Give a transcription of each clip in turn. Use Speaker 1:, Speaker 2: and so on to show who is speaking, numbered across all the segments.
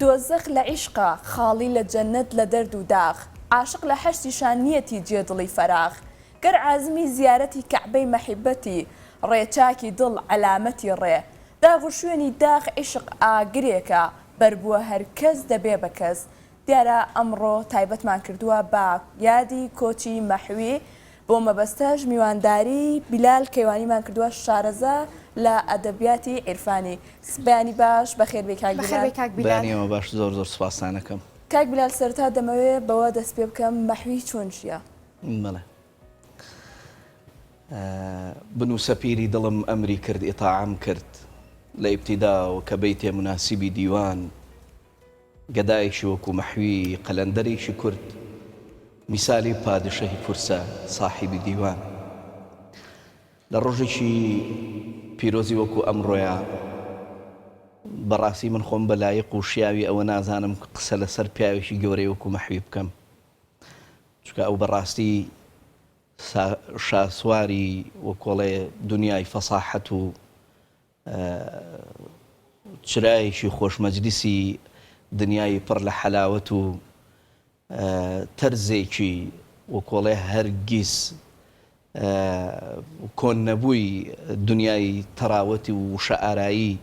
Speaker 1: دۆزەخ لە عیشقە خاڵی لە جەننەت لە دەرد و داخ عاشق لە حەشریشا نیەتی جێ دڵی فەراخ گەر عازمی زیارەتی کەعبەی مەحیبەتی ڕێ چاکی دڵ عەلامەتی ڕێ داغ و شوێنی داخ عیشق ئاگرێکە بەربووە هەر کەس دەبێ بە کەس دیارە ئەمڕۆ تایبەتمان کردووە بە یادی کۆچی مەحوی، بۆ مەبەستەش میوانداری بیلال کەیوانیمان کردووە شارەزا لە ئەدەبیاتی عیرفانی. بەیانی باش، بەخێر بێی کاک
Speaker 2: بەخێر
Speaker 1: بیلال.
Speaker 2: بێی کاک بیلال.
Speaker 3: بەیانی ئێوە باش، زۆر زۆر سوپاستان ئەکەم.
Speaker 1: کاک بیلال سەرەتا دەمەوێ بەوە دەست پێ بکەم مەحوی چۆن ژیا؟
Speaker 3: بەڵێ. بنووسە پیری دڵم ئەمری کرد ئیتاعەم کرد لە ئیبتیداوە کە بەیتێ موناسیبی دیوان گەدایەکی وەکوو مەحوی قەلەندەرێکی کورد میسالی پادشەهی فورسە ساحیبی دیوان لە ڕۆژێکی پیرۆزی وەکوو ئەمڕۆیا بەڕاستی من خۆم بە لایق و شیاوی ئەوە نازانم قسە لەسەر پیاوێکی گەورەی وەکوو مەحوی بکەم چونکە ئەو بەڕاستی شاسواری وەکۆڵێ دنیای فەساحەت و چرایەکی خۆش مەجلیسی دنیای پڕ لە حەلاوەت و تەرزێکی وەکۆڵێ هەرگیز کۆن نەبووی دنیای تەراوەتی و وشەئارایی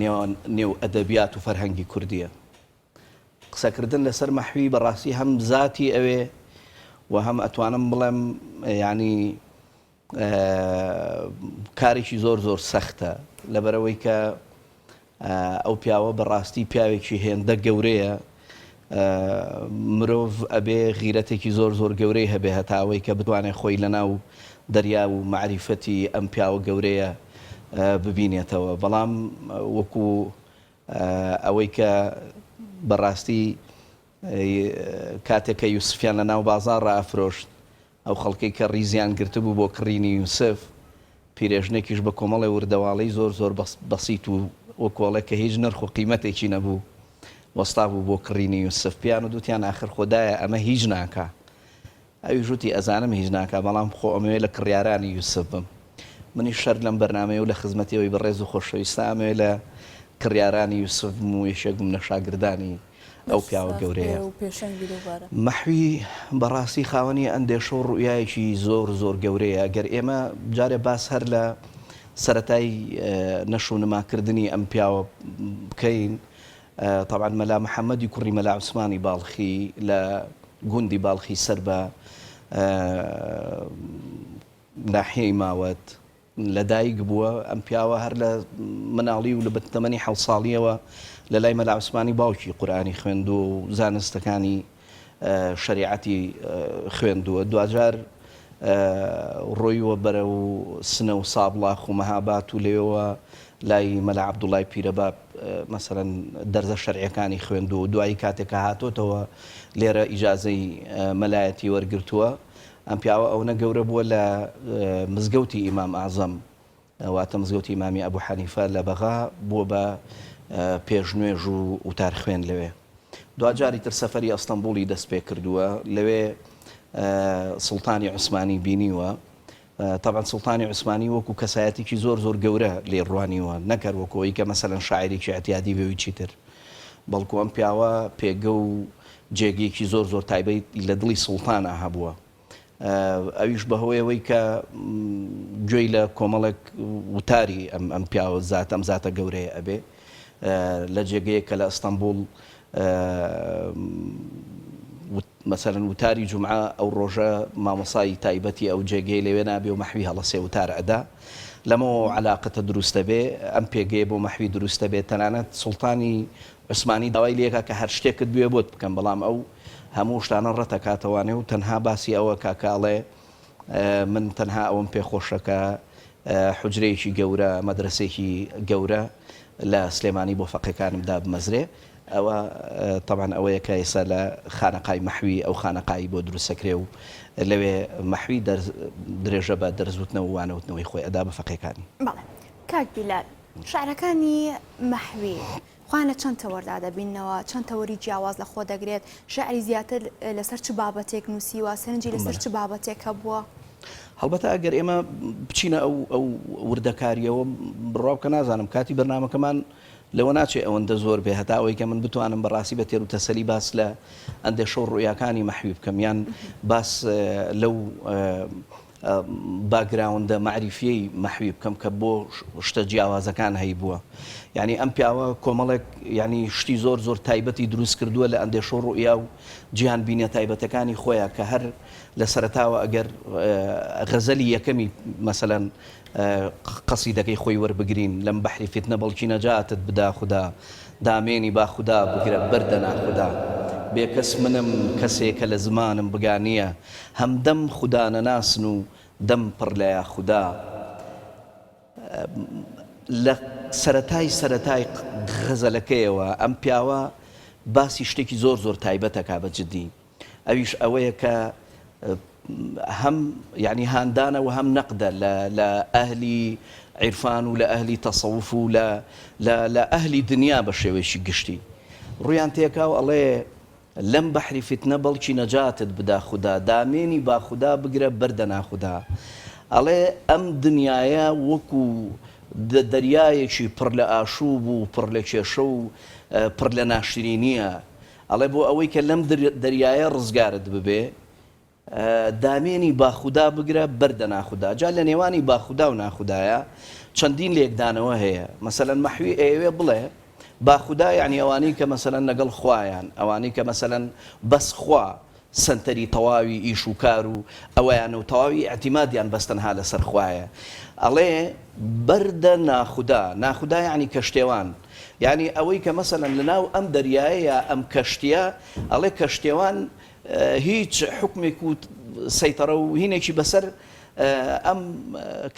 Speaker 3: نێوان نێو ئەدەبیات و فەرهەنگی کوردییە. قسەکردن لەسەر مەحوی بەڕاستی هەم زاتی ئەوێ و هەم ئەتوانم بڵێم یانی کارێکی زۆر زۆر سەختە لەبەرئەوەی کە ئەو پیاوە بەڕاستی پیاوێکی هێندە گەورەیە مرۆڤ ئەبێ غیرەتێکی زۆر زۆر گەورەی هەبێ هەتا ئەوەی کە بتوانێت خۆی لەناو دەریا و مەعریفەتی ئەم پیاوە گەورەیە ببینێتەوە بەڵام وەکو ئەوەی کە بەڕاستی کاتێک کە یوسفیان لە ناو بازاڕا ئەفرۆشت ئەو خەڵکەی کە ڕیزیان گرتبوو بۆ کڕینی یوسف، پیرێژنێکیش بە کۆمەڵێ وردەواڵەی زۆر زۆر بەسیت و وەکۆڵێ کە هیچ نرخ و قیمەتێکی نەبوو، وەستابوو بۆ کڕینی یوسف. پێیان و دوتیان ئاخر خۆ دایە ئەمە هیچ ناکا. ئەویش وتی ئەزانم هیچ ناکا، بەڵام خۆ ئەمەوێ لە کڕیارانی یوسف بم. منیش هەر لەم بەرنامەیە و لە خزمەتی ئەوی بەڕێز و خۆشەویستە ئەمەوێ لە کڕیارانی یوسف بم و یەکێک بم لە شاگردانی. ئەو پیاوە گەورەیە. مەحوی بەڕاستی خاوەنی ئەندێشە و ڕوئیایەکی زۆر زۆر گەورەیە، گەر ئێمە جارێ باس هەر لە سەرەتای نەش و نما کردنی ئەم پیاوە بکەین، تەبعەن مەلا محەمەدی کوڕی مەلا عوسمانی باڵخی لە گوندی باڵخی سەر بە ناحیەی ماوەت، لە دایک بووە، ئەم پیاوە هەر لە مناڵی و لە تەمەنی حەوت ساڵییەوە لە لای مەلا عوسمانی باوکی قورئانی خوێندووە و زانستەکانی شەریعەتی خوێندووە، دواجار ڕۆیوە بەرەو سنە و سابڵاخ و مەهابات و لەوێوە لای مەلا عەبدوڵای پیرەباب مەسەلەن دەرزە شەرعیەکانی خوێندووە و دوایی کاتێک کە هاتۆتەوە لێرە ئیجازەی مەلایەتی وەرگرتووە. ئەم پیاوە ئەونە گەورە بووە لە مزگەوتی ئیمام ئەعزەم واتە مزگەوتی ئیمامی ئەبو حەنیفە لە بەغا بووە بە پێشنوێژ و وتارخوێن لەوێ. دواجاری تر سەفەری ئەستەنبوڵی دەست پێ کردووە لەوێ سوڵتانی عوسمانی بینیوە. تەبعەن سوڵتانی عوسمانی وەکو کەسایەتێکی زۆر زۆر گەورە لێی ڕوانیوە نەک هەر وەکو ئەوەی کە مەسەلەن شاعیرێکی ئیعتیادی بێ و هیچی تر. بەڵکو ئەم پیاوە پێگە و جێگەیەکی زۆر زۆر تایبەی لە دڵی سوڵتانا هەبووە. ئەویش بەهۆی ئەوەی کە گوێی لە کۆمەڵێک وتاری ئەم ئەم پیاوە زات ئەم زاتە گەورەیە ئەبێ لە جێگەیەک کە لە ئەستەنبوڵ مەسەلەن وتاری جومعە ئەو ڕۆژە مامۆسای تایبەتی ئەو جێگەی لەوێ نابێ و مەحوی هەڵەسێ وتار ئەدا. لەمەوە ئەو عەلاقەتە دروست دەبێ، ئەم پێگەیە بۆ مەحوی دروست دەبێ. تەنانەت سوڵتانی عوسمانی داوای لێ ئەکا کە هەر شتێکت بوێ بۆت بکەم، بەڵام ئەو هەموو شتانە ڕەت ئەکاتەوانێ و تەنها باسی ئەوە ئەکا کە ئەڵێ من تەنها ئەوەم پێ خۆشە کە حوجرەیەکی گەورە، مەدرەسەیەکی گەورە لە سلێمانی بۆ فەقێکانم دابمەزرێ. ئەوە تەبعەن ئەوەیە کە ئێستا لە خانەقای مەحوی ئەو خانەقای بۆ دروست ئەکرێ و لەوێ مەحوی دەرس درێژە بە دەرس وتنەوە و وانە وتنەوەی خۆی ئەدا بە فەقێکانی.
Speaker 2: بەڵێ کاک بیلال شعرەکانی مەحوی خۆیان لە چەند تەوەردا دەبیننەوە، چەند تەوەری جیاواز لە خۆ دەگرێت، شعری زیاتر لەسەر چ بابەتێک نووسیوە، سەرنجی لەسەر چ بابەتێک هەبووە؟
Speaker 3: هەڵبەتە ئەگەر ئێمە بچینە ئەو ئەو وردەکارییەوە بڕوا بکە نازانم کاتی بەرنامەکەمان. لەوە ناچێ ئەوەندە زۆر بێ هەتا ئەوەی کە من بتوانم بە ڕاستی بە تێروتەسەلی باس لە ئەندێشە و ڕوئیاکانی مەحوی بکەم یان باس لەو باکگراوندە مەعریفیەی مەحوی بکەم کە بۆ شتە جیاوازەکان هەیبووە. یانی ئەم پیاوە کۆمەڵێک یانی شتی زۆر زۆر تایبەتی دروست کردووە لە ئەندێشە و ڕوئیا و جیهانبینیە تایبەتەکانی خۆیا کە هەر لە سەرەتاوە ئەگەر غەزەلی یەکەمی مەسەلەن قەسیدەکەی خۆی وەربگرین لەم بەحری فیتنە بەڵکی نەجاتت بدا خودا دامێنی با خودا بگرە بەردە ناخودا بێکەس منم کەسێ کە لە زمانم بگا نییە هەمدەم خودا نەناسن و دەم پڕ لە یاخودا لە سەرەتای سەرەتای غەزەلەکەیەوە ئەم پیاوە باسی شتێکی زۆر زۆر تایبەت ئەکا بە جدی ئەویش ئەوەیە کە هەم یعنی هاندانە و هەم نەقدە لە لە ئەهلی عیرفان و لە ئەهلی تەسەوف و لە لە لە ئەهلی دنیا بە شێوەیەکی گشتی ڕوویان تێکا و ئەڵێ لەم بەحری فیتنە بەڵکی نەجاتت بدا خودا دامێنی با خودا بگرە بەردە ناخودا ئەڵێ ئەم دنیایە وەکو دەریایەکی پڕ لە ئاشوب و پڕ لە کێشە و پڕ لە ناشرینیە ئەڵێ بۆ ئەوەی کە لەم دەریایە ڕزگارت ببێ دامێنی باخودا بگرە بەردە ناخودا. جا لە نێوانی باخودا و ناخودایا چەندین لێکدانەوە هەیە. مەسەلەن مەحوی ئەیەوێ بڵێ باخودا یەعنی ئەوانەی کە مەسەلەن لەگەڵ خوایان، ئەوانەی کە مەسەلەن بەس خوا سەنتەری تەواوی ئیش و کار و ئەوەیانە و تەواوی ئیعتیمادیان بەس تەنها لەسەر خوایە. ئەڵێ بەردە ناخودا، ناخودا یەعنی کەشتێوان. یەعنی ئەوەی کە مەسەلەن لەناو ئەم دەریایەیا ئەم کەشتیە، ئەڵێ کەشتێوان هیچ حوکمێک و سەیتەڕە و هینێکی بەسەر ئەم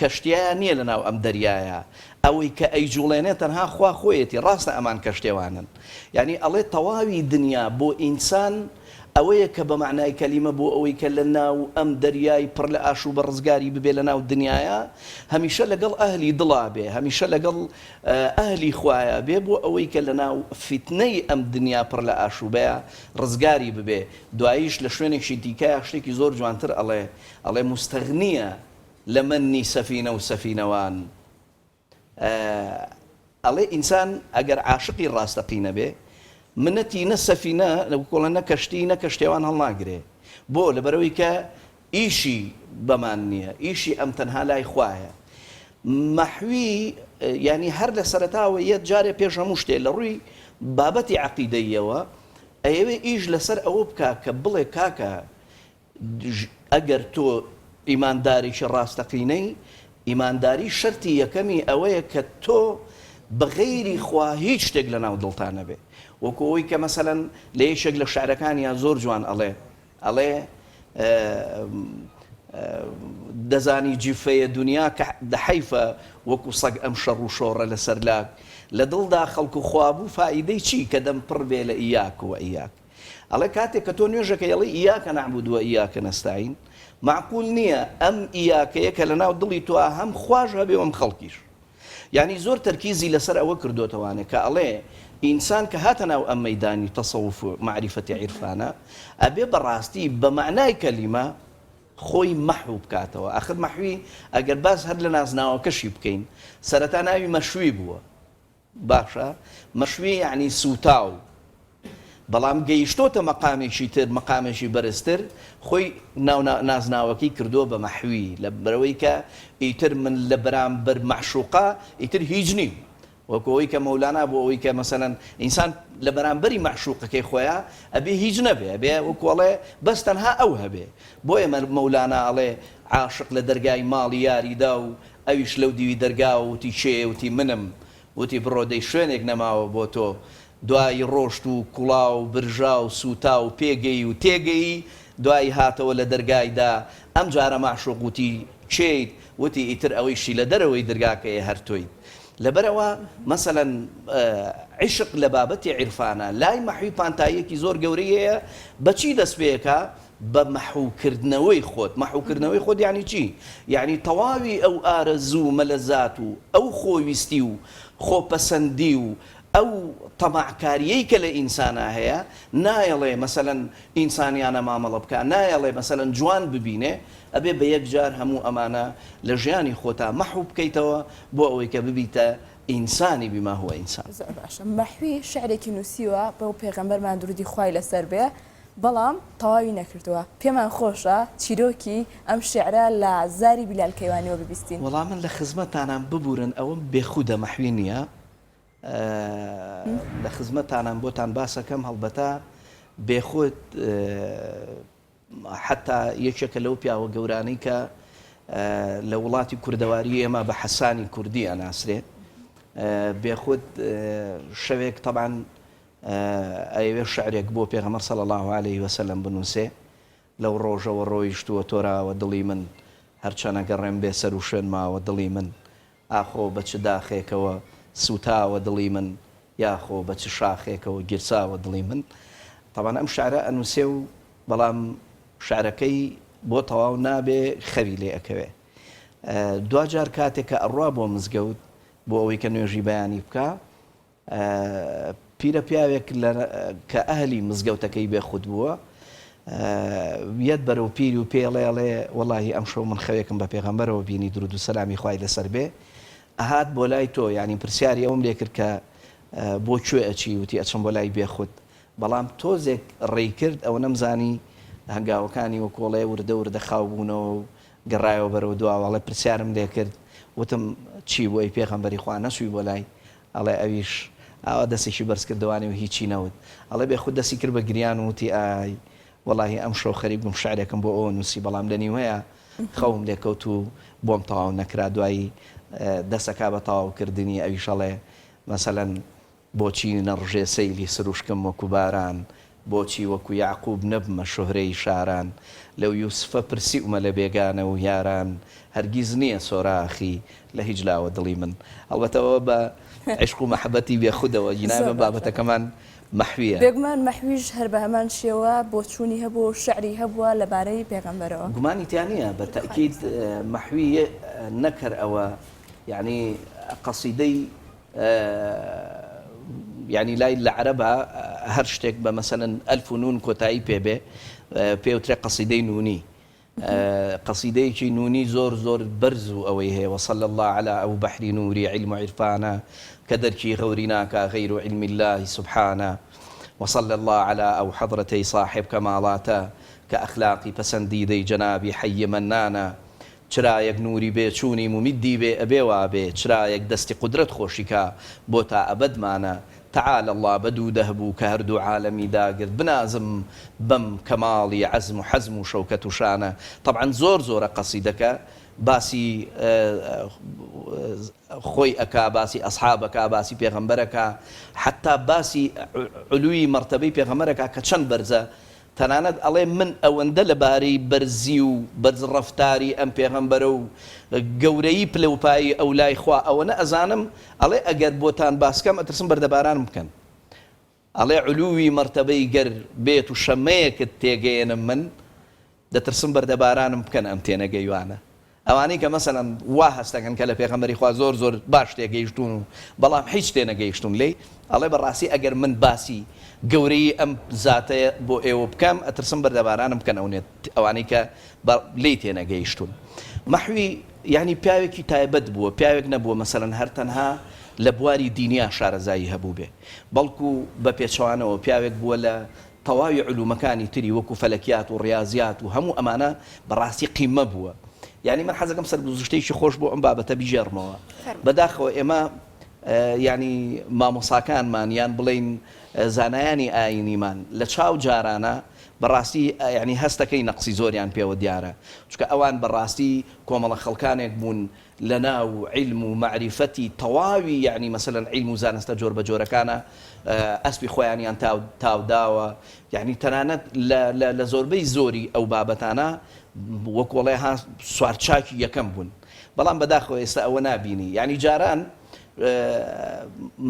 Speaker 3: کەشتییە نییە لەناو ئەم دەریایە، ئەوەی کە ئەیجوڵێنێ تەنها خوا خۆیەتی، ڕاستە ئەمان کەشتێوانن، یانی ئەڵێ تەواوی دنیا بۆ ئینسان ئەوەیە کە بە مەعنای کەلیمە بۆ ئەوەی کە لە ناو ئەم دەریای پڕ لە ئاشوبە ڕزگاری ببێ لە ناو دنیایا هەمیشە لەگەڵ ئەهلی دڵا بێ هەمیشە لەگەڵ ئەهلی خوایا بێ بۆ ئەوەی کە لە ناو فیتنەی ئەم دنیا پڕ لە ئاشوبەیا ڕزگاری ببێ، دواییش لە شوێنێکی دیکەیا شتێکی زۆر جوانتر ئەڵێ، ئەڵێ موستەغنیە لە مەننی سەفینە و سەفینەوان. ئەڵێ ئینسان ئەگەر عاشقی ڕاستەقینە بێ، منەتی نە سەفینە، وەکوڵێن نە کەشتی، نە کەشتێوان هەڵناگرێ. بۆ؟ لەبەرئەوەی کە ئیشی بەمان نیە، ئیشی ئەم تەنها لای خوایە. مەحوی یانی هەر لە سەرەتاوە یەت جارێ پێش هەموو شتێ لە ڕووی بابەتی عەقیدەییەوە ئەیەوێ ئیش لەسەر ئەوە بکا کە بڵێ کاکە ئەگەر تۆ ئیماندارێکی ڕاستەقینەی، ئیمانداری شەرتی یەکەمی ئەوەیە کە تۆ بە غەیری خوا هیچ شتێک لەناو دڵتا نەبێ. وەکو ئەوەی کە مەسەلەن لە یەکێک لە شعرەکانیا زۆر جوان ئەڵێ ئەڵێ دەزانی جیفەیە دونیا کە دە حەیفە وەکو سەگ ئەم شەڕ و شۆڕە لەسەر لاک لە دڵدا خەڵک و خوا بوو فائیدەی چی کە دەم پڕ بێ لە ئیاک و ئیاک ئەڵێ کاتێک کە تۆ نوێژەکەی ئەڵێی ایاک نعبد و ایاک نستعین مەعقول نییە ئەم ئیاکەیە کە لەناو دڵی تۆ هەم خواش هەبێ و هەم خەڵکیش یانی زۆر تەرکیزی لەسەر ئەوە کردۆتەوانێ کە ئەڵێ ئینسان کە هاتە ناو ئەم مەیدانی تەسەوف و مەعریفەتی عیرفانە ئەبێ بەڕاستی بە مەعنای کەلیمە خۆی مەحو بکاتەوە ئاخر مەحوی ئەگەر باس هەر لە نازناوەکەشی بکەین سەرەتا ناوی مەشوی بووە باشە مەشوی یەعنی سووتاو بەڵام گەیشتۆتە مەقامێکی تر مەقامێکی بەرزتر خۆی ناو نازناوەکەی کردووە بە مەحوی لەبەرئەوەی کە ئیتر من لە بەرامبەر مەعشوقا ئیتر هیچ نیم وەکو ئەوەی کە مەولانا بۆ ئەوەی کە مەسەلەن ئینسان لە بەرامبەری مەعشوقەکەی خۆیا ئەبێ هیچ نەبێ ئەبێ وەکو ئەڵێ بەس تەنها ئەو هەبێ بۆیە مەولانا ئەڵێ عاشق لە دەرگای ماڵی یاری دا و ئەویش لەو دیوی دەرگاوە وتی کێیە وتی منم وتی بڕۆ دەی شوێنێک نەماوە بۆ تۆ دوایی ڕۆشت و کوڵا و برژا و سووتا و پێگەیی و تێگەیی، دوایی هاتەوە لە دەرگای دا، ئەمجارە مەعشوق وتی، کێیت؟ وتی، ئیتر ئەوەیشی لە دەرەوەی درگاکەیە هەر تۆیت. لەبەرئەوە مەسەلەن عیشق لە بابەتی عیرفانە لای مەحوی پانتاییەکی زۆر گەورەی هەیە، بە چی دەست پێکا؟ بە مەحوکردنەوەی خۆت، مەحوکردنەوەی خۆت یانی چی؟ یانی تەواوی ئەو ئارەزوو و مەلەزات و ئەو خۆویستی و خۆپەسەندی و ئەو تەماعکاریەی کە لە ئینسانا هەیە نایەڵێ مەسەلەن ئینسانیانە مامەڵە بکا نایەڵێ مەسەلەن جوان ببینێ ئەبێ بە یەک جار هەموو ئەمانە لە ژیانی خۆتا مەحو بکەیتەوە بۆ ئەوەی کە ببیتە. ئینسانی بما هو انسان.
Speaker 1: زۆر باشە مەحوی شعرێکی نووسیوە بۆ پێغەمبەرمان درودی خوای لەسەر بێ بەڵام تەواوی نەکردووە پێمان خۆشە چیرۆکی ئەم شعرە لە زاری بیلال کەیوانیەوە ببیستین.
Speaker 3: وەڵا من لە خزمەتتانام ببورن ئەوە بێخودە مەحوی نیە لە خزمەتتانام بۆتان باسەکەم هەڵبەتە بێخود حەتا یەکێکە لەو پیاوە گەورانەی کە لە وڵاتی کوردەواری ئێمە بە حەسانی کوردی ئەناسرێ. بێخود شەوێک تەبعەن ئەیەوێ شعرێک بۆ پێغەمبەر صلی اللە علیه وسلم بنووسێ. لەو ڕۆژەوە ڕۆیشتووە تۆراوە دڵی من، هەرچەنە گەڕێم بێ سەروشوێن ماوە دڵی من. ئاخۆ بە چ داخێکەوە سووتاوە دڵی من، یاخۆ بە چ شاخێکەوە گیرساوە دڵی من. تەبعەن ئەم شعرە ئەنووسێ و بەڵام شعرەکەی بۆ تەواو نابێ خەوی لێ ئەکەوێ. دواجار کاتێک کە ئەڕوا بۆ مزگەوت بۆ ئەوەی کە نوێژی بەیانی بکا، پیرە پیاوێک لە کە ئەهلی مزگەوتەکەی بێ خود بووە یەت بەرەو پیری و پێی ئەڵێ ئەڵێ وەڵاهی ئەمشەو من خەوێکم بە پێغەمبەرەوە بینی درود و سەلامی خوای لەسەر بێ ئەهات بۆ لای تۆ یانی پرسیاری ئەوم لێ کرد کە بۆ کوێ ئەچی وتی ئەچم بۆ لای بێ خود بەڵام تۆزێک ڕێی کرد ئەوە نەمزانی هەنگاوەکانی وەکۆڵێ وردە وردە خاو بوونەوە و گەڕایەوە بەرەو دواوە ئەڵێ پرسیارم لێ کرد وتم چی بوو ئەی پێغەمبەری خوا نەچووی بۆ لای ئەڵێ ئەویش ئاوا دەستێکی بەرز کردەوانی و هیچی نەوت. ئەڵێ بێخود دەستی کرد بە گریان و وتی ئای وەڵاهی ئەمشەو خەریک بووم شعرێکم بۆ ئەوە نووسی بەڵام لە نیوەیا خەوم لێ کەوت و بۆم تەواو نەکرا دوایی دەست ئەکا بە تەواو کردنی ئەویش ئەڵێ مەسەلەن بۆچی نەڕژێ سەیلی سروشکم وەکو باران بۆچی وەکو یەعقوب نەبمە شوهرەی شاران لەو یوسفە پرسیومە لە بێگانە و یاران هەرگیز نییە سۆراخی لە هیچ لاوە دڵی من هەڵبەتە ئەوە بە عیشق و مەحەبەتی بێ خودەوە گینا
Speaker 1: زۆر
Speaker 3: ئێمە
Speaker 1: باشە.
Speaker 3: بابەتەکەمان مەحوییە.
Speaker 1: بێگومان مەحویش هەر بە هەمان شێوە بۆچوونی هەبووە و شعری هەبووە لە بارەی پێغەمبەرەوە.
Speaker 3: گومانی تیا نییە بە تەئکید مەحوی نەک هەر ئەوە یەعنی قەسیدەی یانی لای لە عەرەبا هەر شتێک بە مەسەلەن ئەلف و نون کۆتایی پێ بێ پێوترێ قەسیدەی نونی قەسیدەیەکی نونی زۆر زۆر بەرز و ئەوەی هەیە وصلی اللە علی ئەو بەحری نوری علم و عرفانە کە دەرکی غەوری ناکا غەیر علم اللە سبحانە وصلی اللە علی ئەو حەضرەتەی صاحب کەماڵاتە کە ئەخلاقی پەسەندیدەی جەنابی حەی مەنانە چرایەک نوری بێ چونی مومیدی بێ ئەبێ وابێ چرایەک دەستی قودرەت خۆشی کا بۆ تا ئەبەد مانە تعالی اللە بە دوو دەهبوو کە هەردوو عالەمی داگرت بنازم بەم کەماڵی عەزم و حەزم و شەوکەت و شانە تەبعەن زۆر زۆرە قەسیدەکە باسی خۆی ئەکا باسی ئەسحاب ئەکا باسی پێغەمبەر ئەکا حەتا باسی علوی مەرتەبەی پێغەمبەر ئەکا کە چەند بەرزە تەنانەت ئەڵێ من ئەوەندە لە بارەی بەرزی و بەرز ڕەفتاری ئەم پێغەمبەرە و گەورەیی پلە و پایەی ئەو لای خوا ئەوەنە ئەزانم، ئەڵێ ئەگەر بۆتان باس کەم ئەترسم بەردەبارانم بکەن. ئەڵێ علووی مەرتەبەی گەر بێت و شەمەیەکت تێگەیەنم من دەترسم بەردەبارانم بکەن ئەم تێنەگەیوانە. ئەوانەی کە مەسەلەن وا هەست دەکەن کە لە پێغەمبەری خوا زۆر زۆر باش تێگەیشتوون و بەڵام هیچ تێنەگەیشتوون لێی، ئەڵێ بە ڕاستی ئەگەر من باسی گەورەیی ئەم زاتە بۆ ئێوە بکەم ئەترسم بەردەبارانم بکەن ئەوانەی کە بە لێی تێنەگەیشتوون. مەحوی یانی پیاوێکی تایبەت بووە، پیاوێک نەبووە مەسەلەن هەر تەنها لە بواری دینیا شارەزایی هەبووبێ، بەڵکو بە پێچەوانەوە پیاوێک بووە لە تەواوی علومەکانی تری وەکو فەلەکیات و ڕیازیات و هەموو ئەمانە بەڕاستی قیمە بووە یانی من حەزەکەم سەرگوزشتەیەکی خۆش بۆ ئەم بابەتە بگێڕمەوە بەداخەوە ئێمە یانی مامۆساکانمان یان بڵێین زانایانی ئاینیمان لە چاو جارانە بەڕاستی یانی هەستەکەی نەقسی زۆریان پێوە دیارە چونکە ئەوان بەڕاستی کۆمەڵە خەڵکانێک بوون لەناو عیلم و مەعریفەتی تەواوی یەعنی مەسەلەن عیلم و زانستە جۆربەجۆرەکانا ئەسپی خۆیانیان تاو تاوداوە یەعنی تەنانەت لە لە لە زۆربەی زۆری ئەو بابەتانە وەکۆڵێ ها سوارچاکی یەکەم بوون بەڵام بەداخەوە ئێستا ئەوە نابینی یەعنی جاران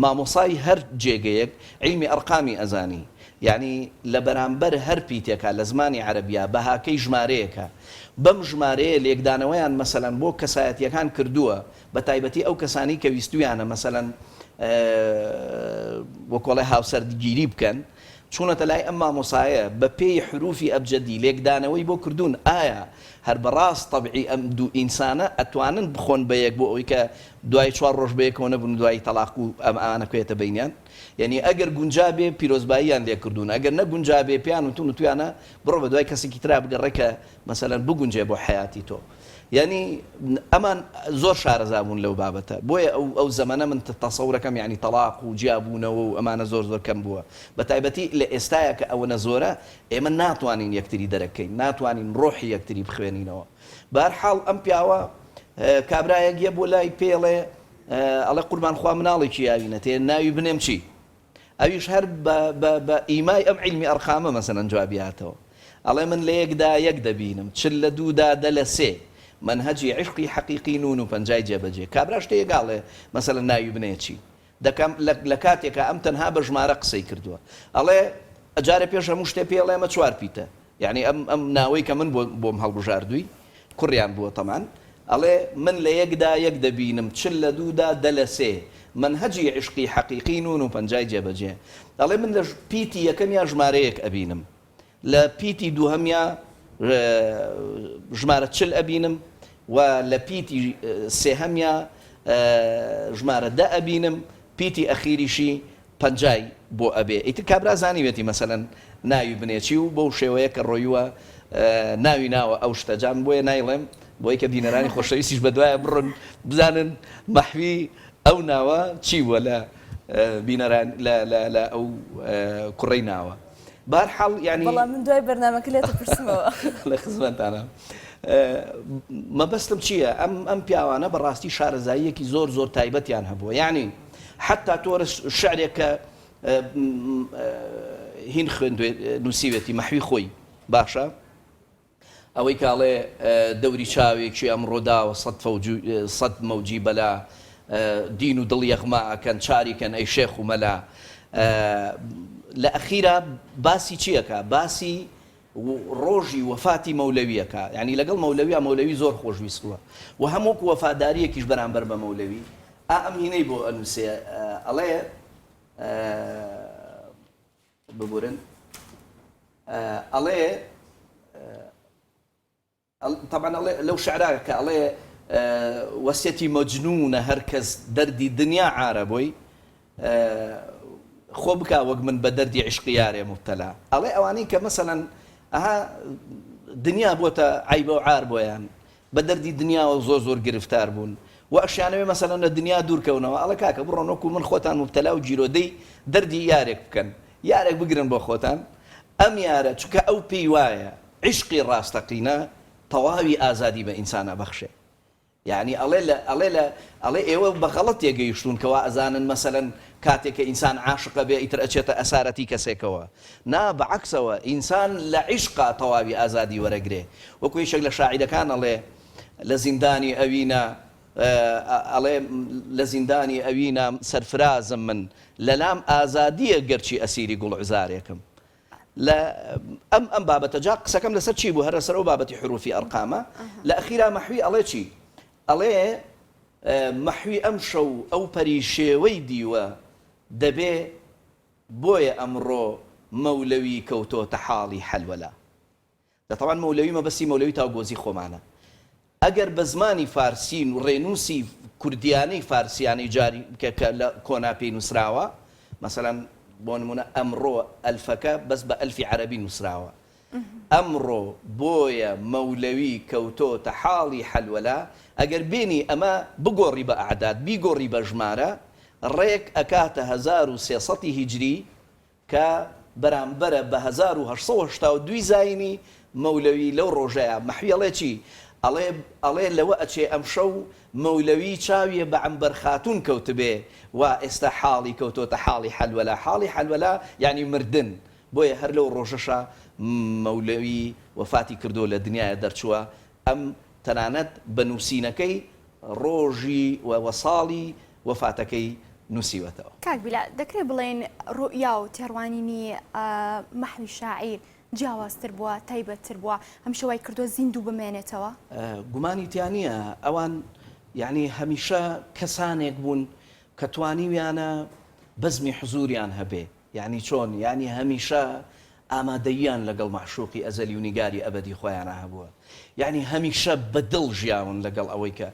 Speaker 3: مامۆسای هەر جێگەیەک عیلمی ئەرقامی ئەزانی یانی لە بەرامبەر هەر پیتێکا لە زمانی عەرەبیا بەهاکەی ژمارەیەکە بەم ژمارەیە لێکدانەوەیان مەسەلەن بۆ کەسایەتیەکان کردووە بە تایبەتی ئەو کەسانەی کە ویستویانە مەسەلەن وەکۆڵێ هاوسەرگیری بکەن چوونەتە لای ئەم مامۆسایە بە پێی حروفی ئەبجەدی لێکدانەوەی بۆ کردوون ئایا. هەر بەڕاست تەبعی ئەم دوو ئینسانە ئەتوانن بخۆن بەیەک بۆ ئەوەی کە دوای چوار ڕۆژ بەیەکەوە نەبن و دوایی تەڵاق و ئەم ئەمانە بکەوێتە بەینیان یەنی ئەگەر گونجابێ پیرۆزباییان لێ کردوون ئەگەر نەگونجابێ پێیان وتون وتویانە بڕۆ بەدوای کەسێکی ترا بگەڕێ کە مەسەلەن بگونجێ بۆ حەیاتی تۆ یانی ئەمان زۆر شارەزا بوون لەو بابەتە بۆیە ئەو ئەو زەمەنە من تەسەورەکەم یانی تەڵاق و جیابوونەوە و ئەمانە زۆر زۆر کەم بووە بە تایبەتی لە ئێستایا کە ئەوەنە زۆرە ئێمە ناتوانین یەکتری دەرک کەین ناتوانین ڕۆحی یەکتری بخوێنینەوە بەهەر حاڵ ئەم پیاوە کابرایەک یە بۆ لای پێڵێ ئەڵێ قوربان خوا مناڵێکی یاوینەتێ ناوی بنێم چی ئەویش هەر بە بە بە ئیمای ئەم عیلمی ئەرقامە مەسەلەن جوابی هاتەوە ئەڵێ من لە یەکدا یەک دەبینم چل لە دوودا دە لە سێ مەنهەجی عیشقی حەقیقی نوون و پەنجای جێبەجێ کابرا شتێک ئاڵێ مەسەلەن ناوی بنێ چی دەکەم لە لە کاتێکا ئەم تەنها بە ژمارە قسەی کردووە ئەڵێ جارێ پێش هەموو شتێ پێی ئەڵێ ئەمە چوار پیتە یەعنی ئەم ئەم ناوەی کە من بۆ بۆم هەڵبژاردووی کوڕیان بووە تەمان ئەڵێ من لە یەکدا یەک دەبینم چل لە دوودا دە لە سێ مەنهەجی عیشقی حەقیقی نوون و پەنجای جێبەجێ ئەڵێ من لە پیتی یەکەمیا ژمارە یەک ئەبینم لە پیتی دووهەمیا ژمارە چل ئەبینم و لە پیتی سێهەمیا ژمارە دە ئەبینم پیتی ئەخیریشی پەنجای بۆ ئەبێ ئیتر کابرا زانیوێتی مەسەلەن ناوی بنێ چی و بەو شێوەیە کە ڕۆیوە ناوی ناوە ئەو شتە جا من بۆیە نایڵێم بۆی کە بینەرانی خۆشەویستیش بەدوایە بڕۆن بزانن مەحوی ئەو ناوە چی بووە لە بینەران لە لە لە ئەو کوڕەی ناوە بەهەر حاڵ یانی
Speaker 1: بەڵام من دوای بەرنامەکە لێت ئەپرسمەوە.
Speaker 3: لە خزمەتتانە. مەبەستم چییە ئەم ئەم پیاوانە بەڕاستی شارەزاییەکی زۆر زۆر تایبەتیان هەبووە یانی حەتا تۆ شعرێک کە هین خوێندوێ نووسیوێتی مەحوی خۆی باشە ئەوەی کە ئەڵێ دەوری چاوێکی ئەمڕۆ داوە سەد فەوج سەد مەوجی بەلا دین و دڵ یەغما ئەکەن چاری کەن ئەی شێخ و مەلا لە ئەخیرا باسی چی ئەکا باسی ڕۆژی وەفاتی مەولەوی ئەکا یانی لەگەڵ مەولەویا مەولەوی زۆر خۆشویستووە و هەم وەکو وەفاداریەکیش بەرامبەر بە مەولەوی ئا ئەم هینەی بۆ ئەنووسێ ئەڵێ ببورن ئەڵێ تەبعەن ئەڵێ لەو شعرا کە ئەڵێ وەسیەتی مەجنونە هەر کەس دەردی دنیا عارە بۆی خۆ بکا وەک من بە دەردی عیشقی یارێ موبتەلا ئەڵێ ئەوانەی کە مەسەلەن ئەها دنیا بۆتە عەیبە و عار بۆیان بە دەردی دنیاوە زۆر زۆر گرفتار بوون و ئەشیانەوێ مەسەلەن لە دنیا دوور کەونەوە ئەڵێ کاکە بڕۆن وەکو من خۆتان موبتەلا و گیرۆدەی دەردی یارێک بکەن یارێک بگرن بۆ خۆتان ئەم یارە چونکە ئەو پێی وایە عیشقی ڕاستەقینە تەواوی ئازادی بە ئینسان ئەبەخشێ یانی ئەڵێ لە ئەڵێ لە ئەڵێ ئێوە بە غەڵەت تێگەیشتوون کە وا ئەزانن مەسەلەن کاتێ کە ئینسان عاشق ئەبێ ئیتر ئەچێتە ئەسارەتی کەسێکەوە نا بە عەکسەوە ئینسان لە عیشقا تەواوی ئازادی وەرەگرێ وەکو یەکێک لە شاعیرەکان ئەڵێ لە زیندانی ئەوینا ئەڵێ لە زیندانی ئەوینا سەرفرازم من لەلام ئازادییە گەرچی ئەسیری گوڵعزارێکم لە ئەم ئەم بابەتە جا قسەکەم لەسەر چی بوو هەر لەسەر ئەو بابەتی حروفی ئەرقامە لە ئەخیرا مەحوی ئەڵێ چی ئەڵێ مەحوی ئەم شەو ئەو پەری شێوەی دیوە دەبێ بۆیە ئەمڕۆ مەولەوی کەوتۆتە حاڵی حەلوەلا دە تەبعەن مەولەوی مەبەستی مەولەوی تاوگۆزی خۆمانە ئەگەر بە زمانی فارسی و ڕێنووسی کوردیانەی فارسیانەی جاری کە کە لە کۆنا پێی نووسراوە مەسەلەن بۆ نموونە ئەمڕۆ ئەلفەکە بەس بە ئەلفی عەرەبی نووسراوە ئەمڕۆ بۆیە مەولەوی کەوتۆتە حاڵی حەلوەلا ئەگەر بێنی ئەمە بگۆڕی بە ئەعداد بیگۆڕی بە ژمارە ڕێک ئەکاتە 1300 هیجری کە بەرامبەرە بە 1882 ی زایینی، مەولەوی لەو ڕۆژەیا، مەحوی ئەڵێ چی؟ ئەڵێ ئەڵێ لەوە ئەچێ ئەمشەو مەولەوی چاویە بە عەمبەر خاتوون کەوتبێ، وا ئێستا حاڵی کەوتۆتە حاڵی حەلوەلا، حاڵی حەلوەلا یانی مردن، بۆیە هەر لەو ڕۆژەشا مەولەوی وەفاتی کردووە لە دنیایا دەرچووە، ئەم تەنانەت بە نووسینەکەی ڕۆژی و و ساڵی وەفاتەکەی نووسیوەتەوە.
Speaker 2: کاک بیلا، دەکرێ بڵێین ڕوئیا و تێڕوانینی مەحوی شاعیر جیاوازتر بووە، تایبەتتر بووە، هەمیشە وای کردووە زیندوو بمێنێتەوە؟
Speaker 3: گومانی تیا نییە، ئەوان یانی هەمیشە کەسانێک بوون کە توانیویانە بەزمی حزووریان هەبێ، یانی چۆن؟ یانی هەمیشە. ئامادەییان لەگەڵ مەعشوقی ئەزەلی و نیگاری ئەبەدی خۆیانا هەبووە یانی هەمیشە بە دڵ ژیاون لەگەڵ ئەوەی کە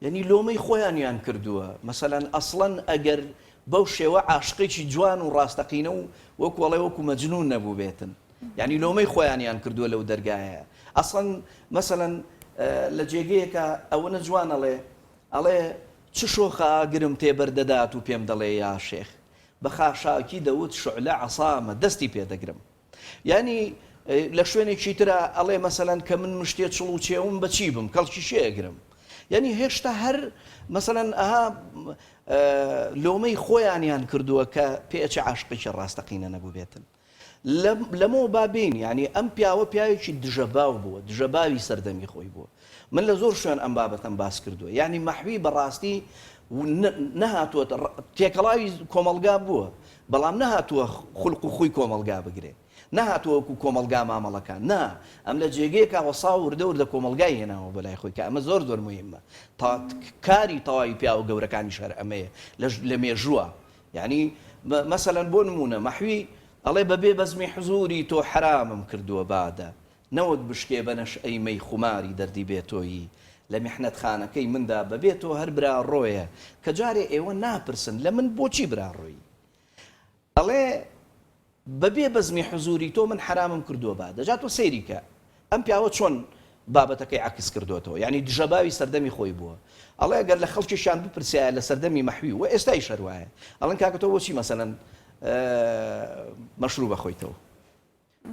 Speaker 3: یانی لۆمەی خۆیانیان کردووە مەسەلەن ئەسڵەن ئەگەر بەو شێوە عاشقێکی جوان و ڕاستەقینە و وەکو ئەڵێ وەکو مەجنون نەبووبێتن یانی لۆمەی خۆیانیان کردووە لەو دەرگایە ئەسڵەن مەسەلەن لە جێگەیەکا ئەوەنە جوان ئەڵێ ئەڵێ چ شۆخە ئاگرم تێ بەردەدات و پێم دەڵێ یا شێخ بە خاشاکی دەوت شعلە عەسامە دەستی پێ دەگرم یانی لە شوێنێکی ترا ئەڵێ مەسەلەن کە من مشتێ چڵ و چێوم بە چی بم کەڵکی شێ ئەگرم یانی هێشتا هەر مەسەلەن ئەها لۆمەی خۆیانیان کردووە کە پێچ عاشقێکی ڕاستەقینە نەبووبێتن لەمەوە با بێین یانی ئەم پیاوە پیاوێکی دژەباو بووە، دژەباوی سەردەمی خۆی بووە. من لە زۆر شوێن ئەم بابەتەم باس کردووە. یانی مەحوی بەڕاستی نەهاتووە تێکەڵاوی کۆمەڵگا بووە، بەڵام نەهاتووە خولق و خوی کۆمەڵگا بگرێ. نەهاتووە وەکوو کۆمەڵگا مامەڵە کا. نا، ئەم لە جێگەیەکا وەساوە وردە وردە کۆمەڵگای هێناوە بۆ لای خۆی کە ئەمە زۆر زۆر موهیمە. تا کاری تەواوی پیاوە گەورەکانیش هەر ئەمەیە لە مێژووە. یانی مەسەلەن بۆ نموونە مەحوی ئەڵێ بە بێ بەزمی حزووری تۆ حەرامم کردووە بادە نەوەک بشکێ بە نەشئەی مەی خوماری دەردی بێ تۆیی لە میحنەتخانەکەی مندا بە بێ تۆ هەر براڕۆیە کە جارێ ئێوە ناپرسن لە من بۆچی براڕۆیی ئەڵێ بە بێ بەزمی حزوری تۆ من حەرامم کردووە بادە جا تۆ سەیری کە ئەم پیاوە چۆن بابەتەکەی عەکس کردۆتەوە یانی دژەباوی سەردەمی خۆی بووە ئەڵێ گەر لە خەڵکیشیان بپرسیایە لە سەردەمی مەحوی و ئێستایش هەر وایە ئەڵێن کاکە تۆ بۆچی مەسەلەن مەشروب ئەخۆیتەوە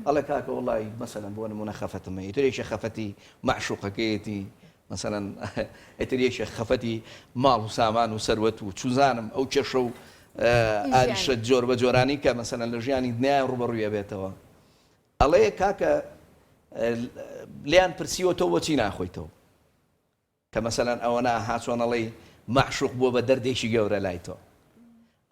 Speaker 3: ئەڵێ کاکە وەڵی مەسەلەن بۆ نمونە خەفەتم هەیە ئیتر یەکێ خەفەتی مەعشوقەکەیەتی مەسەلەن ئیتر یەکێ خەفەتی ماڵ و سامان و سەروەت و چوزانم ئەو کێشە و ئاریشە جۆر بە جۆرانی کە مەسەلەن لە ژیانی دنیای ڕوبەڕووی ئەبێتەوە ئەڵێ کاکە لێیان پرسیوە تۆ بۆچی ناخۆیتەوە کە مەسەلەن ئەوەنە ئەها چۆن ئەڵێی مەعشوق بووە بە دەردێکی گەورە لای تۆ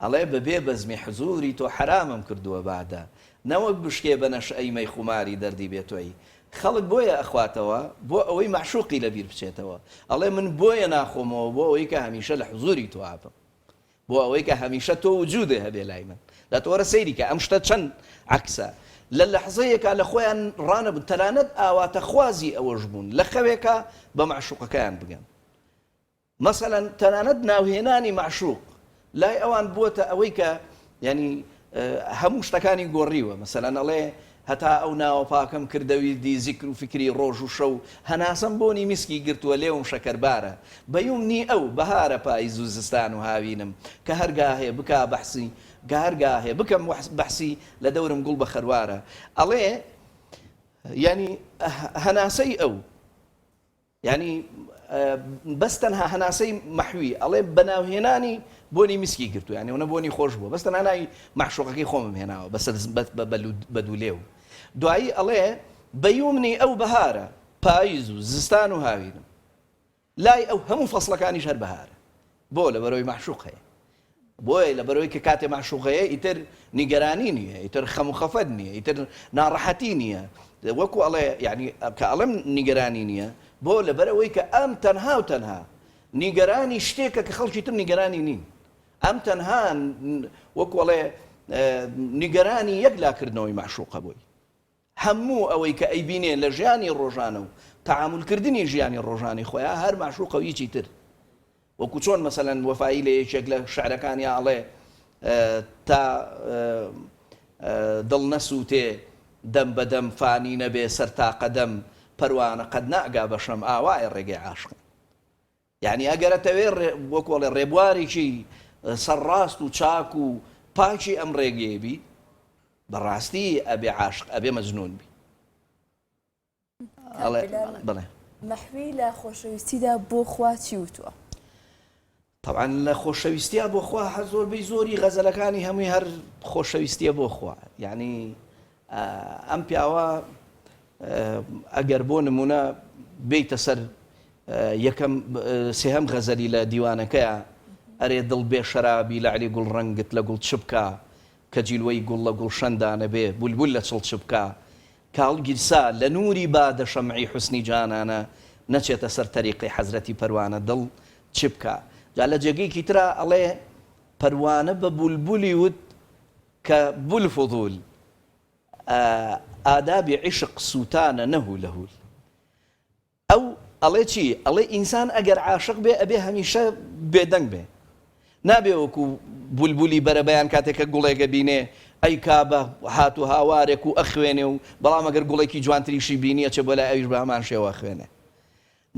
Speaker 3: ئەڵێ بە بێ بەزمی حزوری تۆ حەرامم کردووە بادە نەوەک بشکێ بە نەشئەی مەی خوماری دەردی بێ تۆی خەڵک بۆیە ئەخواتەوە بۆ ئەوەی مەعشوقی لە بیر بچێتەوە ئەڵێ من بۆیە ناخۆمەوە بۆ ئەوەی کە هەمیشە لە حزوری تۆ ئەبم بۆ ئەوەی کە هەمیشە تۆ وجودێ هەبێ لای من. جا تۆ وەرە سەیری کە ئەم شتە چەند عەکسە. لە لەحزەیەکا لە خۆیان ڕانەبوون، تەنانەت ئاواتەخوازی ئەوەش بوون لە خەوێکا بە مەعشوقەکەیان بگەن. مەسەلەن تەنانەت ناوهێنانی مەعشوق لای ئەوان بووەتە ئەوەی کە یانی هەموو شتەکانی گۆڕیوە مەسەلەن ئەڵێ هەتا ئەو ناوە پاکەم کردە ویردی زیکر و فیکری ڕۆژ و شەو هەناسەم بۆنی میسکی گرتووە لێوم شەکەربارە بە یومنی ئەو بەهارە پایز و زستان و هاوینم کە هەر گاهێ بکا بەحسی کە هەر گاهێ بکەم بەحسی لە دەورم گوڵ بە خەروارە ئەڵێ یانی هەناسەی ئەو یانی بەس تەنها هەناسەی مەحوی ئەڵێ بەناوهێنانی بۆنی میسکی گرتو یانی ئەونە بۆنی خۆش بووە بەس تەنها ناوی مەعشوقەکەی خۆمم هێناوە بەسەر بە دوولێو دوایی ئەڵێ بەیومنی ئەو بەهارە پاییز و زستان و هاوینم لای ئەو هەموو فەسڵەکانیش هەر بەهارە بۆ لەبەرەوەی مەعشوق هەیە بۆیە لەبەرئەوەی کە کاتێ مەعشوق هەیە ئیتر نیگەرانی نییە، ئیتر خەم و خەفەت نییە، ئیتر ناڕەحەتی نییە، وەکو ئەڵێ یانی کە ئەڵێم نیگەرانی نییە بۆ لەبەرئەوەی کە ئەم تەنها و تەنها نیگەرانی شتێکە کە خەڵکی تر نیگەرانی نین، ئەم تەنها وەکو ئەڵێ نیگەرانی یەک لاکردنەوەی مەعشوقە بۆی. هەموو ئەوەی کە ئەیبینێ لە ژیانی ڕۆژانە و تەعامول کردنی ژیانی ڕۆژانەی خۆیا هەر مەعشوقە و هیچی تر. وەکو چۆن مەسەلەن وەفایی لە یەکێک لە شعرەکانیا ئەڵێ تا دڵ نەسووتێ دەم بە دەم فانی نەبێ سەر تا قەدەم پەروانە قەت ناگا بە شەم ئاوایە ڕێگەی عاشقان. یانی ئەگەر ئەتەوێ وەکو ئەڵێ ڕێبوارێکی سەرڕاست و چاک و پاکی ئەم ڕێگەیە بی بەڕاستی ئەبێ عاشق ئەبێ مەجنون بی. ئەڵێ بەڵێ.
Speaker 1: مەحوی لە خۆشەویستیدا بۆ خوا چی وتووە؟
Speaker 3: تەبعەن لە خۆشەویستیا بۆ خوا هەر زۆربەی زۆری غەزەلەکانی هەمووی هەر خۆشەویستیە بۆ خوا یعنی ئەم پیاوە ئەگەر بۆ نمونە بیتە سەر یەکەم سێهەم غەزەلی لە دیوانەکەیا ئەرێ دڵ بێ شەرابی لەعلی گوڵ ڕەنگت لە گوڵ چ بکا کە جیلوەی گوڵ لە گوڵشەندا نەبێ بولبول لە چڵ چ بکا کاڵ گیرسا لە نووری بادە شەمعی حوسنی جانانە نەچێتە سەر تەریقەی حەزرەتی پەروانە دڵ چ بکا جا لە جێگەیەکی ترا ئەڵێ پەروانە بە بولبولی وت کە بولفضول. ئادابی عیشق سووتانە نە هولەهول. ئەو ئەڵێ چی؟ ئەڵێ ئینسان ئەگەر عاشق بێ ئەبێ هەمیشە بێدەنگ بێ. نابێ وەکو بولبولی بەرەبەیان کاتێک کە گوڵێک ئەبینێ ئەیکا بە هات و هاوارێک و ئەخوێنێ و بەڵام ئەگەر گوڵێکی جوانتریشی بینی ئەچێ بۆ لای ئەویش بە هەمان شێوە ئەخوێنێ.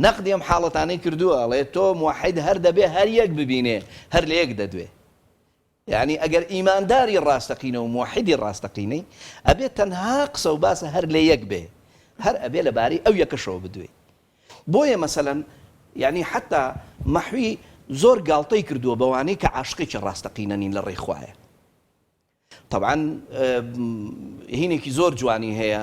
Speaker 3: نەقدی ئەم حاڵەتانەی کردووە ئەڵێ تۆ موەحید هەر دەبێ هەر یەک ببینێ هەر لە یەک دەدوێ. یەعنی ئەگەر ئیمانداری ڕاستەقینە و موەحیدی ڕاستەقینەی ئەبێ تەنها قسە و باسە هەر لە یەک بێ هەر ئەبێ لە بارەی ئەو یەکەشەوە بدوێی بۆیە مەسەلەن یەعنی حەتا مەحوی زۆر گاڵتەی کردووە بەوانەی کە عاشقێکی ڕاستەقینە نین لە ڕێی خوایە تەبعەن هینێکی زۆر جوانی هەیە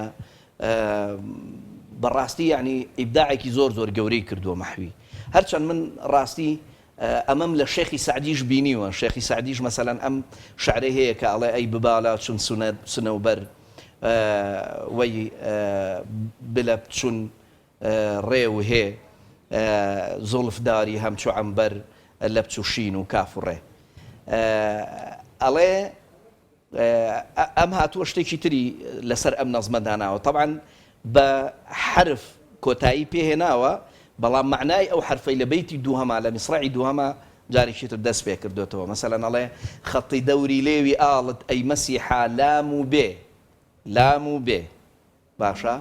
Speaker 3: بەڕاستی یعنی ئیبداعێکی زۆر زۆر گەورەی کردووە مەحوی هەرچەند من ڕاستی ئەمەم لە شێخی سەعدیش بینیوە شێخی سەعدیش مەسەلەن ئەم شعرەی هەیە کە ئەڵێ ئەی ببالا چون سنەوبەر وەی بلەب چون ڕێ و هێ زوڵف داری هەمچو عەمبەر لەپچ و شین و کاف و ڕێ ئەڵێ ئەم هاتووە شتێکی تری لەسەر ئەم نەزمە داناوە تەبعەن بە حەرف کۆتایی پێ هێناوە بەڵام مەعنای ئەو حەرفەی لە بەیتی دووهەما لە میسڕەعی دووهەما جارێکی تر دەست پێ کردۆتەوە مەسەلەن ئەڵێ خەتی دەوری لێوی ئاڵت ئەی مەسیحا لام و بێ لام و بێ باشە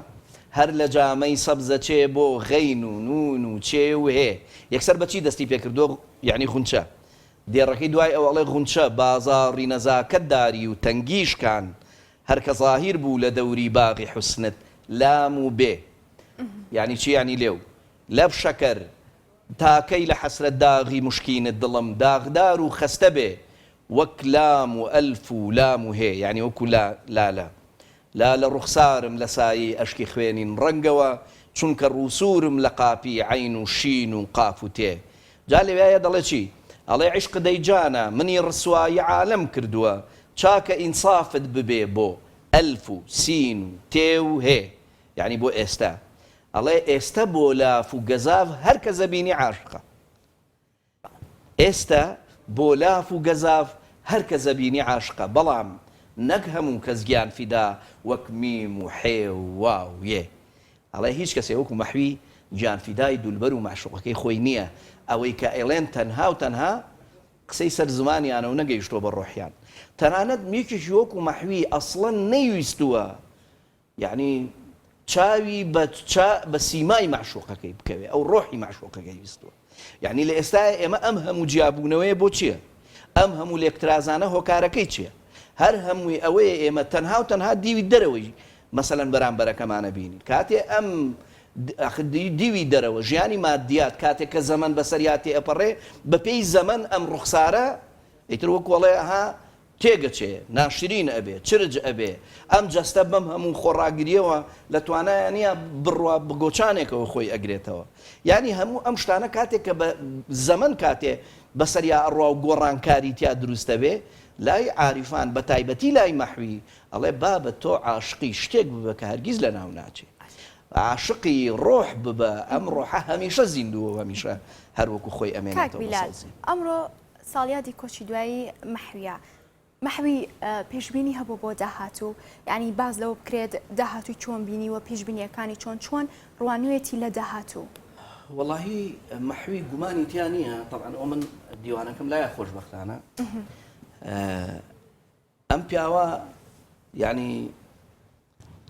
Speaker 3: هەر لە جامەی سەبزە چێ بۆ غەین و نون و چێ و هێ یەکسەر بە چی دەستی پێ کردووە یەعنی غونچە دێڕەکەی دوای ئەو ئەڵێ غونچە بازاڕی نەزاکەت داری و تەنگی شکان هەر کە زاهیر بوو لە دەوری باغی حوسنت لام و بێ یەعنی چی یەعنی لێو لەب شەکەر تا کەی لە حەسرەت داغی مشکینت دڵم داغدار و خەستە بێ وەک لام و ئەلف و لام و هێ یانی وەکو لا لالە لالە ڕوخسارم لە سایەی ئەشکی خوێنین ڕەنگەوە چونکە ڕووسوورم لە قاپی عەین و شین و قاف و تێ جا لەویایە دەڵێ چی ئەڵێ عیشق دەی جانە منی ڕسوایی عالەم کردووە چاکە ئینسافت ببێ بۆ ئەلف و سین و تێ و هێ یانی بۆ ئێستە ئەڵێ ئێستە بۆ لاف و گەزاف هەر کەس ئەبینی عاشقە. ئێستە بۆ لاف و گەزاف هەر کەس ئەبینی عاشقە بەڵام نەک هەموو کەس گیان فیدا وەک میم و حێ و واو یێ. ئەڵێ هیچ کەسێ وەکو مەحوی گیان فیدای دولبەر و مەعشوقەکەی خۆی نییە ئەوەی کە ئەیڵێن تەنها و تەنها قسەی سەر زمانیانە و نەگەیشتووە بە ڕۆحیان. تەنانەت یەکێکی وەکو مەحوی ئەسڵەن نەیویستووە یەعنی چاوی بە چا بە سیمای مەعشوقەکەی بکەوێ ئەو ڕۆحی مەعشوقەکەی ویستووە یەعنی لە ئێستایا ئێمە ئەم هەموو جیابوونەوەیە بۆ چییە ئەم هەموو لێکترازانە هۆکارەکەی چییە هەر هەمووی ئەوەیە ئێمە تەنها و تەنها دیوی دەرەوەی مەسەلەن بەرامبەرەکەمانە بینین کاتێ ئەم دیوی دەرەوە ژیانی مادیات کاتێک کە زەمەن بەسەریا تێئەپەڕێ بەپێی زەمەن ئەم ڕوخسارە ئیتر وەکو ئەڵێ ها تێگەچێ، ناشرین ئەبێ، چرچ ئەبێ، ئەم جەستە بەم هەموو خۆڕاگرییەوە لە توانایا نییە بڕوا بە گۆچانێکەوە خۆی ئەگرێتەوە. یانی هەموو ئەم شتانە کاتێک کە بە زەمەن کاتێ بەسەریا ئەڕوا و گۆڕانکاری تیا دروست ئەبێ، لای عاریفان بە تایبەتی لای مەحوی ئەڵێ بابە تۆ عاشقی شتێک ببە کە هەرگیز لەناو ناچێ. عاشقی ڕۆح ببە، ئەم ڕۆحە هەمیشە زیندووە و هەمیشە هەر وەکوو خۆی
Speaker 2: کاک
Speaker 3: ئەمێنێتەوە بە
Speaker 2: بیلال
Speaker 3: سەوزی.
Speaker 2: ئەمڕۆ ساڵیادی کۆچی دوایی مەحویە. مەحوی پێشبینی هەبوو بۆ داهاتوو؟ یانی باس لەوە بکرێت داهاتووی چۆن بینیوە، پێشبینییەکانی چۆن، چۆن ڕوانیوێتی لە داهاتوو؟
Speaker 3: وەڵاهی مەحوی گومانی تیا نییە، تەبعەن ئەوە من دیوانەکەم لایە خۆشبەختانە. ئەم پیاوە یانی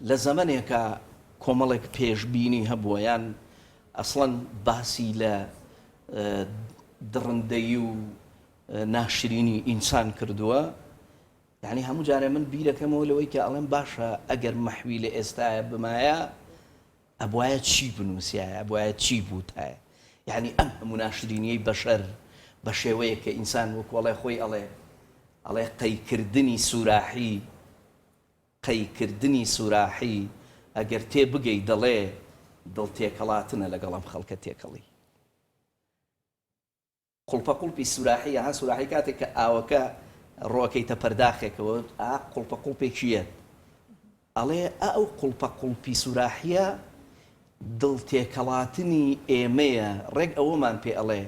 Speaker 3: لە زەمەنێکا کۆمەڵێک پێشبینی هەبووە یان ئەسڵەن باسی لە دڕندەیی و ناشرینی ئینسان کردووە یعنی هەموو جارێ من بیرەکەمەوە لەوەی کە ئەڵێم باشە ئەگەر مەحوی لە ئێستاە بمایە ئەبوایە چی بنووسیایە ئەبوایە چی بوتایە یعنی ئەم هەموو ناشرینیەی بەشەر بە شێوەیەک کە ئینسان وەکوەڵێ خۆی ئەڵێ ئەڵێ قەیکردنی سوراحی قەیکردنی سوراحی ئەگەر تێ بگەی دەڵێ دڵ تێکەڵاتنە لەگەڵ ئەم خەڵکە تێکەڵی. قوڵپە قوڵپی سوراحی ئەها سوراحی کاتێک کە ئاوەکە ڕۆکەیتە پەرداخێکەوە ئا قوڵپە قوڵپێکی یەت ئەڵێ ئا ئەو قوڵپە قوڵپی سوراحیە دڵ تێکەڵاتنی ئێمەیە ڕێک ئەوەمان پێ ئەڵێ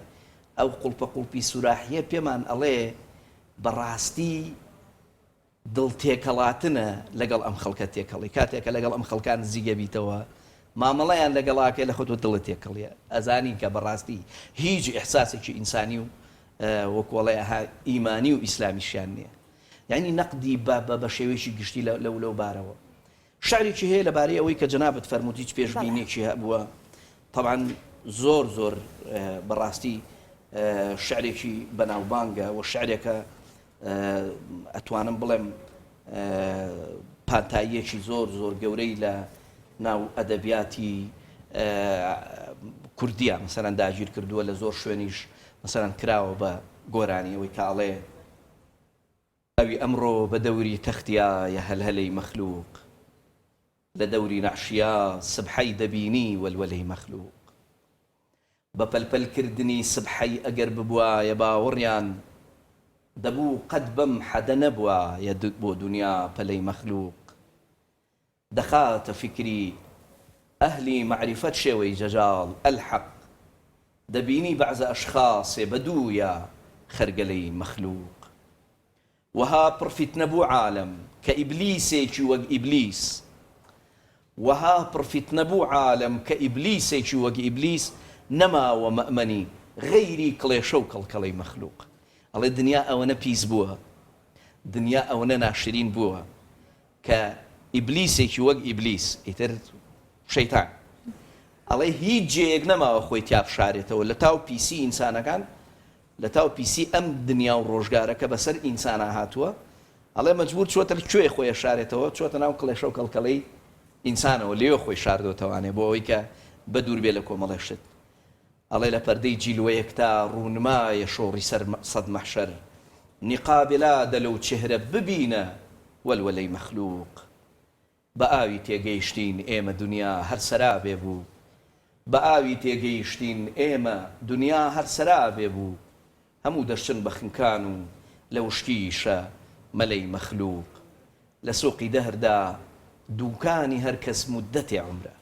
Speaker 3: ئەو قوڵپە قوڵپی سوراحیە پێمان ئەڵێ بەڕاستی. دڵ تێکەڵاتنە لەگەڵ ئەم خەڵکە تێکەڵی کاتێکە لەگەڵ ئەم خەڵکە نزیک ئەبیتەوە مامەڵەیان لەگەڵ ئەکەی لە خۆتەوە دڵت تێکەڵیە ئەزانی کە بەڕاستی هیچ ئیحساسێکی ئینسانی و وەکو ئەڵێ ئەها ئیمانی و ئیسلامیشیان نییە یعنی نەقدی بە بە شێوەیەکی گشتی لەو لەو بارەوە شعرێکی هەیە لەبارەی ئەوەی کە جەنابت فەرمووت هیچ پێشبینیەکی هەبووە تەبعەن زۆر زۆر بەڕاستی شعرێکی بەناوبانگە و شعرێکە ئەتوانم بڵێم پانتاییەکی زۆر زۆر گەورەی لە ناو ئەدەبیاتی کوردیە مەسەلەن داگیر کردووە لە زۆر شوێنیش مەسەلەن کراوە بە گۆرانی ئەوەی کە ئەڵێ ئەوی ئەمڕۆ بە دەوری تەختیایە هەلهەلەی مەخلوق لە دەوری نەعشیا سبحەی دەبینی وەلوەلەی مەخلوق بە پەلپەل کردنی سبحەی ئەگەر ببوایە باوەڕیان دەبوو قەت بەم حەدە نەبوایە بۆ دونیا پەلەی مەخلوق دەخاتە فیکری ئەهلی مەعریفەت شێوەی جەجاڵ ئەلحەق دەبینی بەعزە ئەشخاسێ بەدوویا خەرگەلەی مەخلوق وەها پڕ فیتنە بوو عالەم کە ئیبلیسێکی وەک ئیبلیس وەها پڕ فیتنە بوو عالەم کە ئیبلیسێکی وەک ئیبلیس نەماوە مەئمەنی غەیری کڵێشە و کەڵکەڵەی مەخلوق ئەڵێ دنیا ئەوەنە پیس بووە دنیا ئەوەنە ناشرین بووە کە ئیبلیسێکی وەک ئیبلیس ئیتر شەیتان ئەڵێ هیچ جێیەک نەماوە خۆی تیا بشارێتەوە لە تاو پیسی ئینسانەکان لە تاو پیسی ئەم دنیا و ڕۆژگارە کە بەسەر ئینسانا هاتووە ئەڵێ مەجبور چۆتە کوێ خۆی ئەشارێتەوە چۆتە ناو کڵێشە و کەڵکەڵەی ئینسانەوە لێوە خۆی شاردۆتەوانێ بۆ ئەوەی کە بەدوور بێ لە کۆمەڵێ شت ئەڵێ لە پەردەی جیلوەیەکتا ڕوونمایە شۆڕی سەر سەد مەحشەر نیقابێ لادە لەو چهرە ببینە وەلوەلەی مەخلوق بە ئاوی تێگەیشتین ئێمە دونیا هەر سەرابێ بوو بە ئاوی تێگەیشتین ئێمە دونیا هەر سەرابێ بوو هەموو دەشچن بە خنکان و لە وشکیشە مەلەی مەخلوق لە سوقی دەهردا دوکانی هەر کەس موددەتێ عومرە.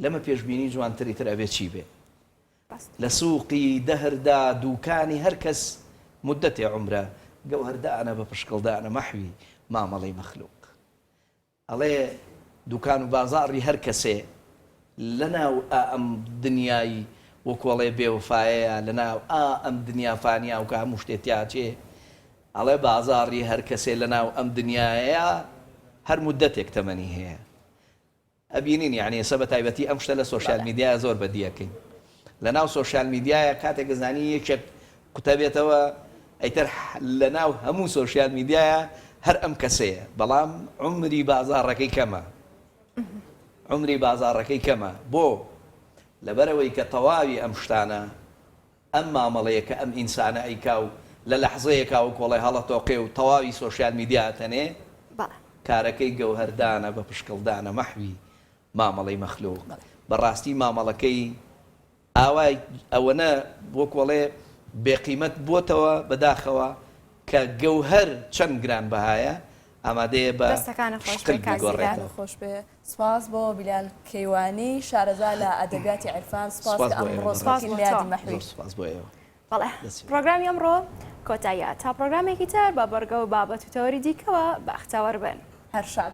Speaker 3: لەمە پێشبینی جوانتری تر ئەبێ چی بێ؟ لە سوقی دەهردا دوکانی هەر کەس موددەتێ عومرە، گەوهەردانە بە پشکڵدانە مەحوی مامەڵەی مەخلوق. ئەڵێ دوکان و بازاڕی هەر کەسێ لەناو ئا ئەم دنیای وەکۆڵێ بێوەفایەیا، لەناو ئا ئەم دنیا فانیا و کە هەموو شتێ تیا چێ، ئەڵێ بازاڕی هەر کەسێ لەناو ئەم دنیایەیا هەر موددەتێک تەمەنی هەیە. ئەبینین یانی ئێستا بە تایبەتی ئەم شتە لە سۆشیال میدیایا زۆر بەدی ئەکەین لەناو سۆشیال میدیایا کاتێک ئەزانی یەکێک قوتەبێتەوە ئەیتر لەناو هەموو سۆشیال میدیایا هەر ئەم کەسەیە بەڵام عومری بازاڕەکەی کەمە عومری بازاڕەکەی کەمە بۆ لەبەرئەوەی کە تەواوی ئەم شتانە ئەم مامەڵەیە کە ئەم ئینسانە ئەیکا و لە لەحزەیەکا وەکۆڵێ هەڵەتۆقێ و تەواوی سۆشیال میدیا ئەتەنێ کارەکەی گەوهەردانە بە پشکڵدانە مەحوی مامەڵەی مەخلوق بەڕاستی مامەڵەکەی ئاوا ئەوەنە وەکۆڵێ بێقیمەت بۆتەوە بەداخەوە کە گەوهەر چەند گرانبەهایە ئامادەیە بە
Speaker 2: دەستەکانت خۆش
Speaker 3: پشقل
Speaker 2: بێ کاک زیلان.
Speaker 3: بیگۆڕێتەوە.
Speaker 1: خۆش بێ سپاس بۆ بیلال کەیوانی شارەزا لە ئەدەبیاتی عیرفان سپاس
Speaker 3: سپاس
Speaker 1: کە
Speaker 3: بۆ ئێوە
Speaker 1: ئەمڕۆ
Speaker 3: بەڕێز.
Speaker 2: سپاس
Speaker 1: سپاس
Speaker 2: بۆ
Speaker 1: لە
Speaker 2: تۆ.
Speaker 1: یادی مەحوی.
Speaker 3: زۆر سپاس بۆ ئێوە.
Speaker 2: بەڵێ
Speaker 3: دەست
Speaker 2: پڕۆگرامی ئەمڕۆ کۆتایی هات تا پڕۆگرامێکی تر بە بڕگە و بابەت و تەوەری دیکەوە بەختەوەر بن.
Speaker 1: هەر شاد.